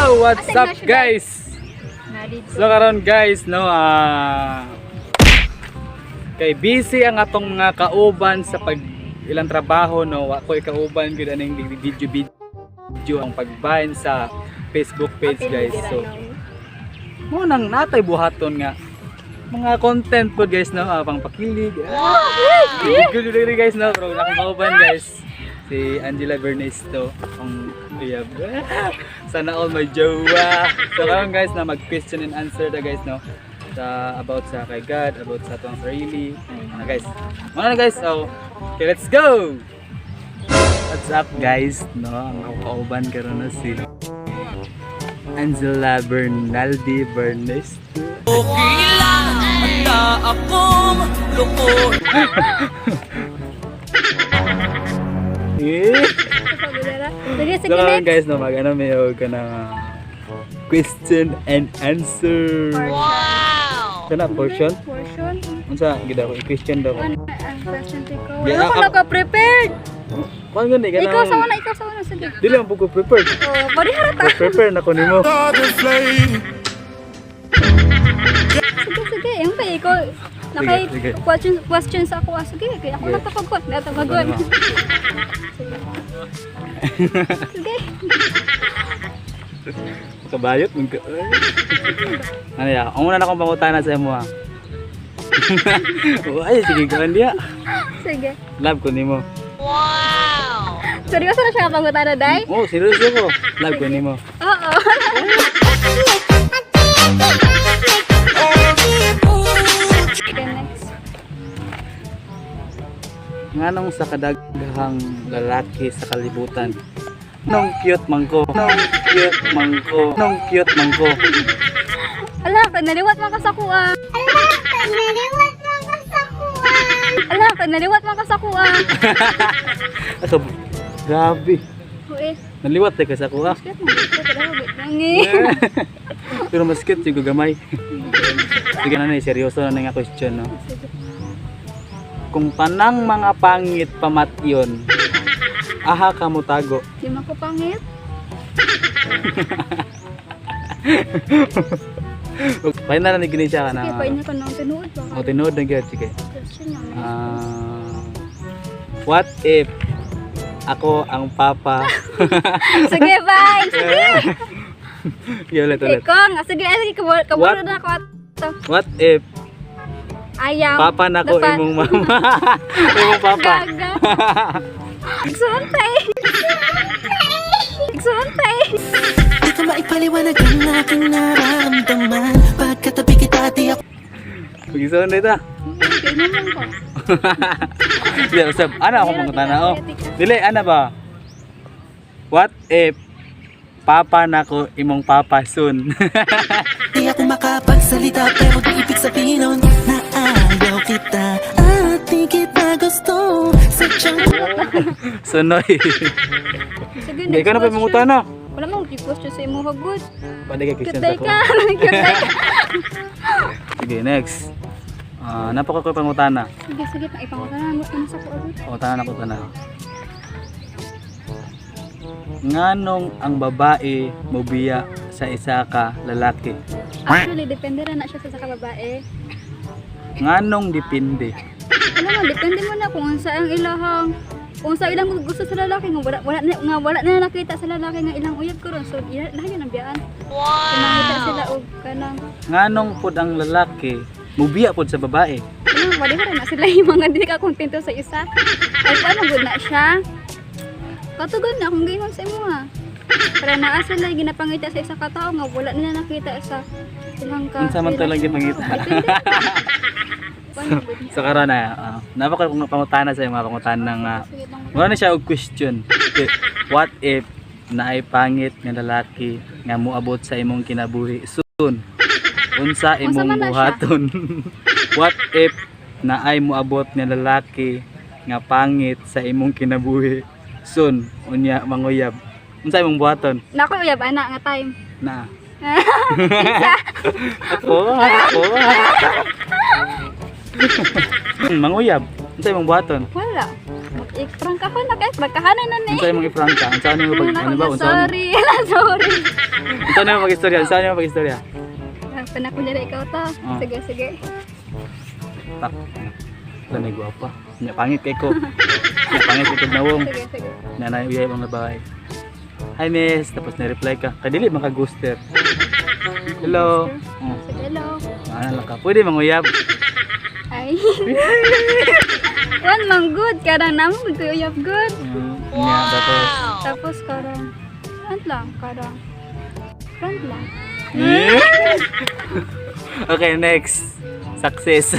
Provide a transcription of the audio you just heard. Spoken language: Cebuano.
What's up, guys? Narito. So karon, guys, no, kay busy ang atong mga kauban sa pag ilang trabaho, no, wa ko'y kauban gyud aning video video ang pagbahin sa Facebook page, guys. So mo nang natay buhaton nga mga content po, guys, no, pang pakilig. Good good guys, no, pero wala akong kauban, guys. Si Angela Bernesto ang uyab. Sana all my jowa. So karon, guys, na mag question and answer ta, guys, no, sa about sa kay God, about sa atong sarili. Ano, guys? Ano na, guys? So, okay, let's go. What's up, guys? No, ang akong kauban karon na si Angela Bernaldi Bernesto. Okay lang, handa akong loko. Eh. Sige, sige, So karon next. Guys, no, mag ano may og kanang question and answer. Wow! Kana portion? Portion? Unsa gid ako i-question daw ko? Ano ang question ko? Di, Wala ko naka-prepared. Kuan gani kanang Ikaw sa una, ikaw sa una. Sige. Dili man pud ko prepared. Oh, bari harata. Prepare na ko nimo. Sige, sige. Yung kay ikaw, nakay Sige, sige. question, question sa ako. Ah, sige, kay ako Sige. natapagod. Natapagod. Ano? Sige. Kabayot man ka. Ano ya? Ang una na akong pangutana sa imo ha. Ay, sige kuan diya. Sige. Love ko nimo. Seryoso na siya nga pangutana, Day? Oh, seryoso ko. Love ko nimo. Oo. Okay, next. Nganong sa kadaghang lalaki sa kalibutan? Nung cute man ko. Nung cute man ko. Nung cute man ko. Ala, naliwat man ka sa kuha. Ala, naliwat man ka sa kuha. Ala, naliwat man ka sa kuha. Asa, grabe. Uy, Naliwat eh ka sa kuha. cute man. Cute daw, wait lang eh. Pero mas cute siguro gamay. Sige na na, seryoso na nga question, no? Kung tanang mga pangit pamatyon, aha ka mo tago? Di man ko pangit. Pahin na lang ni gini siya ka na. Sige, pain niya ka nang tinuod ba? O tinuod na gyud, sige. Question niya. Ah, what if ako ang papa? Sige, bye! Sige! Sige, ulit, ulit. Ikaw nga. Sige, ay, sige, kabalo What? na ako ato. What if Ayaw. papa na ko imong mama? Imong papa. Gaga. Igsuntay. Igsuntay. Di ko maipaliwanag ang aking nararamdaman. Pagkatabi kita, di ako Pag-isaon na ito. Okay, naman ko. Dili, usab. Ano ako mangutana oh. Dili, ano ba? What if papa na ko imong papa soon? Di ako makapagsalita, pero di ibig sabihin nun na ayaw kita at di kita gusto. Sadyang Sunoy. Sige, Hindi ka na pa question. mangutana. Wala mong question sa imong hagod. Pwede ka question Cute day sa ko. ka. Cute day ka. Sige, next. Ah, napaka ko pangutana. Sige, sige, ipangutana mo sa ko agad. Pangutana na ko na. Nganong ang babae mobiya sa isa ka lalaki? Actually, depende ra na siya sa kababae. Nganong depende? Alam mo, depende mo na kung unsa ang ilahang kung sa ilang gusto sa lalaki nga wala wala na, nga wala na nakita sa lalaki nga ilang uyab karon, so lahi ang biyaan. Wow. Mangita sila og kanang Nganong pod ang lalaki mobiya pod sa babae? ano, wala ra na sila yung mga dili ka kontento sa isa. Ay, paano gud na siya? Katugon na akong giingon sa imo ha. Para naa sila ginapangita sa isa ka tawo nga wala nila nakita sa ilang ka. Unsa man to lang gipangita? Depende. Paano gud niya? So karon na, napaka kong pangutana sa mga pangutana nga Sige, pangutana. wala na siya og question. Okay. What if naay pangit nga lalaki nga moabot sa imong kinabuhi soon? Unsa Unsa imong man na siya? buhaton? What if naay moabot nga lalaki nga pangit sa imong kinabuhi soon, unya manguyab? Unsa imong buhaton? Nako uyab ana nga time. Na. Ako, ako. Manguyab. Unsa imong buhaton? Wala. Iprangkahon na kay prangkahanan na ni. Unsa imong ifrangka? Unsa imong pag ano ba? Unsa Sorry, sorry. Unsa Saan mo mag-istorya? Saan mo mag-istorya? Panakunyari ikaw to. Ah. Sige, sige. Tak. Wala na gwapa. Nya pangit kay ko. Nya pangit kay kog nawong. Sige, sige. Nanay uyay ang babae. "Hi, miss." Tapos na-reply ka. Kadili man ka ghoster. "Hello." Oh, Sige, hello. ano lang ka. Pwede manguyab. Ay. One man good. Karang naman good ko uyab good. Nya, tapos. Tapos karang front lang, karang front lang. Okay, next. Success.